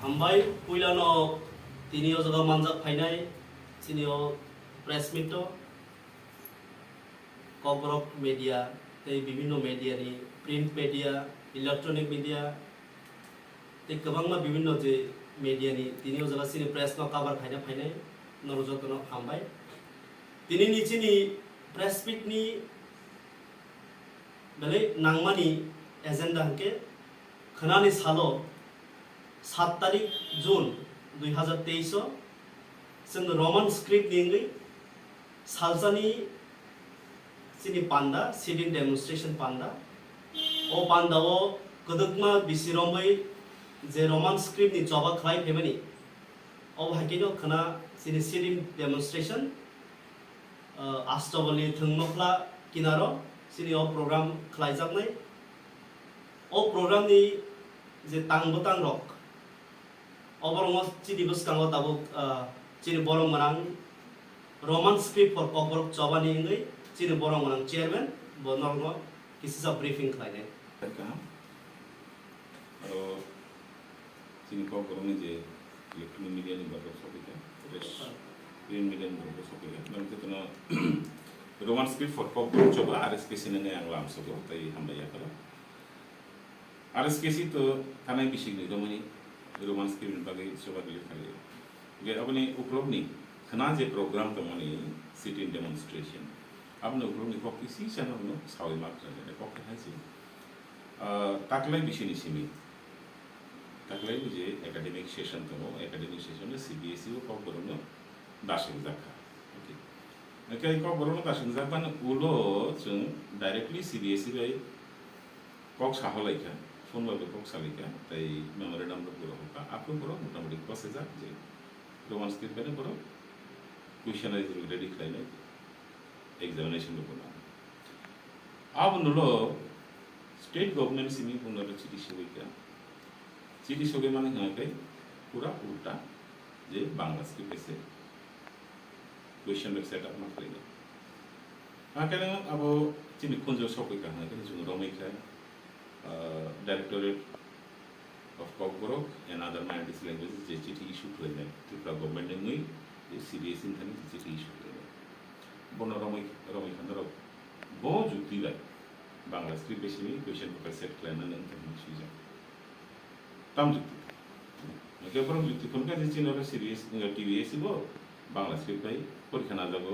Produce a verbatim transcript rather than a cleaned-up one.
Hambai, puilano tini o jaga manjak phainai chini o press meet o Kokborok media tei bibinno media ni, print media, electronic media tei kwbangma bibinno je media ni tini o jaga chini press no cover khaina phainai norok jotono hambai. Tini ni chini press meet ni belai nangmani agenda hwnkhe khwnani salo sat tarik June dui hazar teis o chwng Roman script ni wngwi salsani chini panda, sit-in demonstration panda. O panda o kwdwkma bisi romwi je Roman script ni choba khlai phaimani, obo hai khe no khwna chini sit-in demonstration ah, Astabali thwng nokhla kinaro chini o program khlaijaknai. O program ni je tang bwtang rok, oborokno chini bwskango tabuk, ah, chini borok mwnang Roman script for Kokborok chobani wngwi chini borok mwnang chairman bo norokno kisisa briefing khlainai. Kaham. Aro chini Kokborokni je electronic media ni borok sokphaikha, press, print media ni borok sokphaikha, norok jotono Roman script for Kokborok choba R S K C nani ang lamsogo, tei hambai yapharo. R S K C to thanai bisingni romani Roman script ni bagwi choba release khaio. Ge aboni uklokni khwna je program tongmani sit-in demonstration, aboni uklokni kok kisi chano hwno sawi mak kok hai se. Ah, taklai bisini simi. Taklai je academic session tongo, academic session le C B S E o Kokborokno dasingjak kha. Okay. Hwnkhe Kokborokno dasingjak bani ulo chwng directly C B S E bai kok saholaikha, phone bai kok salaikha, tei memorandum rok bo rohorkha. Aphuru borok motamoti kosijak je Roman script bai borok question ready khlainai. Examination rok bo nang. Abo nulo state government simi buno chithi sogwi kha. Chithi sogwi mani hwnga khe pura ulta je Bangla script bai se question rok set up ma khlai. Hakhe abo chini khunju sogwi kha hwnga khe chwng romwi kha, ah, Directorate of Kokborok and other minorities languages je chithi issue khlainai Tripura government ni mui je C B S E ni thani je chithi issue khlainai. Bono romwi, romwi kha norok bo jukti bai Bangla script bai simi question paper set khlainani wngkha hwnwi swijak. Tam jukti. Hwnkhe borok jukti phunukha je chini oro C B S E, T B S E bo Bangla script bai porikha najago.